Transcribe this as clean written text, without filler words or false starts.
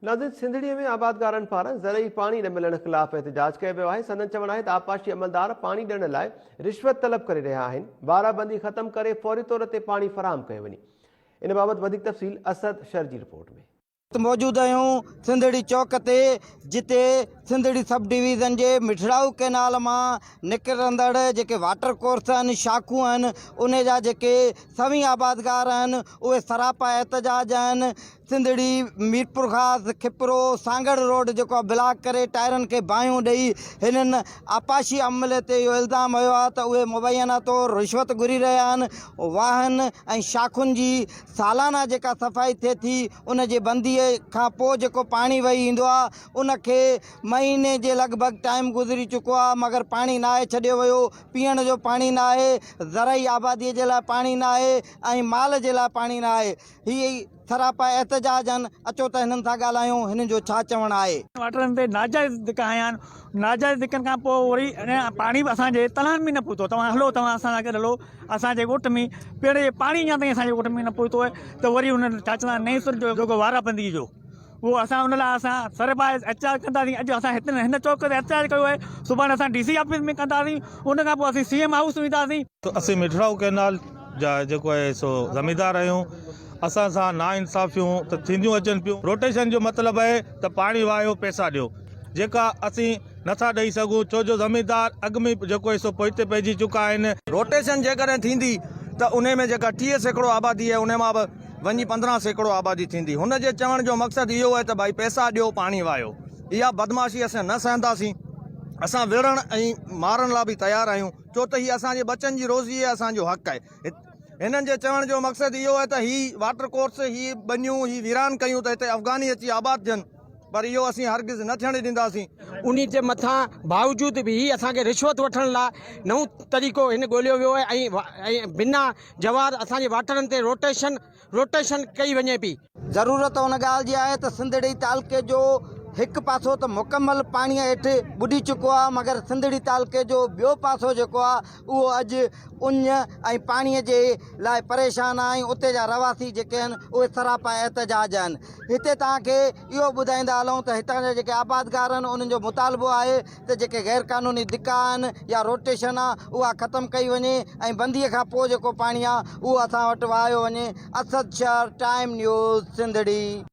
ناظرين سنڌڙي ۾ آبادگارن پاران زرعي پاڻي نه ملڻ خلاف احتجاج ڪيو ويو آهي سندن چوڻ آهي ته آبپاشي عملدار پاڻي ڏيڻ لاء رشوت طلب ڪري رهيا آهن وارا بندي ختم ڪري فوري طور تي پاڻي فراهم ڪيو وڃي ان بابت وڌيڪ تفصيل اسد شر جي رپورٽ ۾. موجود آهيون سنڌڙي چوڪ تي جتي سنڌڙي سب ڊويزن جي مٺڙائو ڪئنال مان نڪرندڙ جيڪي واٽر ڪورس آهن شاخون آهن انهي جا جيڪي سوين آبادگار آهن اهي سراپا احتجاج آهن سنڌڙي، ميرپورخاص، کپرو، سانگهڙ روڊ جيڪو آهي بلاڪ ڪري ٽائرن کي باهيون ڏئي هنن آبپاشي عملي تي اهو الزام هنيو آهي ته اهي مبينا طور رشوت گهري رهيا آهن، واهن ۽ شاخن جي سالانه جيڪا صفائي ٿئي ٿي ان جي بندي کان پوء جيڪو پاڻي وهي ايندو آهي ان کي مهيني جي لڳ ڀڳ ٽائيم گذري چڪو آهي مگر پاڻي ناهي ڇڏيو ويو، پيئڻ جو پاڻي ناهي، زرعي آبادي جي لاء پاڻي ناهي ۽ مال جي لاء پاڻي ناهي. هي سراپا احتجاج آهن، اچو ته هنن سان ڳالهايون، هنن جو ڇا چوڻ آهي. واٽرن تي ناجائز ڌڪا هنيا آهن، ناجائز ڌڪن کان پوء وري پاڻي به اسان جي تلهن ۾ نه پهتو، توهان هلو توهان اسان سان گڏ هلو اسان جي ڳوٺ ۾ پيئڻ جو پاڻي اڃا تائين اسان جي ڳوٺ ۾ نه پهتو آهي ته وري انهن ڇا چوندا آهن نئين سر جو جيڪو وارا بندي جو اهو اسان ان لاء اسان سر پائي احتجاج ڪنداسين اڄ اسان هت هن چوڪ تي احتجاج ڪيو آهي سڀاڻي اسان ڊي سي آفيس ۾ ڪنداسين ان کان پوء اسين سي ايم هائوس وينداسين. اسين مٺڙائو ڪئنال جا جيڪو آهي سو زميندار آهيون اسان سان نا انصافيون ته ٿينديون اچن پيون روٽيشن جو مطلب آهي ته پاڻي واهيو پئسا ڏيو جيڪا اسين نٿا ڏئي سگهون ڇو جو زميندار اڳ ۾ جيڪو آهي سو پوئتي پئجي چڪا آهن. روٽيشن جيڪڏهن ٿيندي ته انهي ۾ جيڪا 30% آبادي آهي انهي مان به وڃي 15% آبادي ٿيندي. هن جي چوڻ جو مقصد اهو آهي ته ڀائي پئسا ڏيو پاڻي واهيو. اها بدمعاشي اسين نه سهنداسين. اسان وڙهڻ ۽ مارڻ لاء به تيار آهيون ڇو ته هي اسان جي ٻچن جي روزي آهي اسان جو حق آهي. هنن جي چوڻ جو مقصد اهو آهي ته هي واٽر ڪورس، هي ٻنيون، هي ويران ڪيون ته هتي افغاني اچي آباد ٿين پر اهو اسين هرگز نه ٿيڻ ڏينداسين. انهي جي مٿان باوجود به هي اسان کي رشوت وٺڻ لاء نئون طريقو هن ڳوليو ويو آهي ۽ بنا جواز اسان جي واٽرن تي روٽيشن روٽيشن ڪئي وڃي پئي. ضرورت ان ڳالهه جي آهي ته سنڌڙي تعلقي جو هڪ پاسو ته مڪمل پاڻيء هيٺ ٻڏي چڪو آهي مگر سنڌڙي تعلقي جو ٻيو پاسو جيڪو آهي اهو اڄ اڃ ۽ پاڻيء جي لاء پريشان آهي ۽ اتي جا رهواسي جيڪي آهن اهي سراپا احتجاج آهن. هتي توهان کي اهو ٻڌائيندا هلون ته هتان جا جيڪي آبادگار آهن انهن جو مطالبو آهي ته جيڪي غير قانوني ڌڪا آهن يا روٽيشن آ اها ختم ڪئي وڃي ۽ بندي کان پوء جيڪو پاڻي آ اهو اسان وٽ وهايو وڃي، اسد شر، ٽائيم نيوز، سنڌڙي.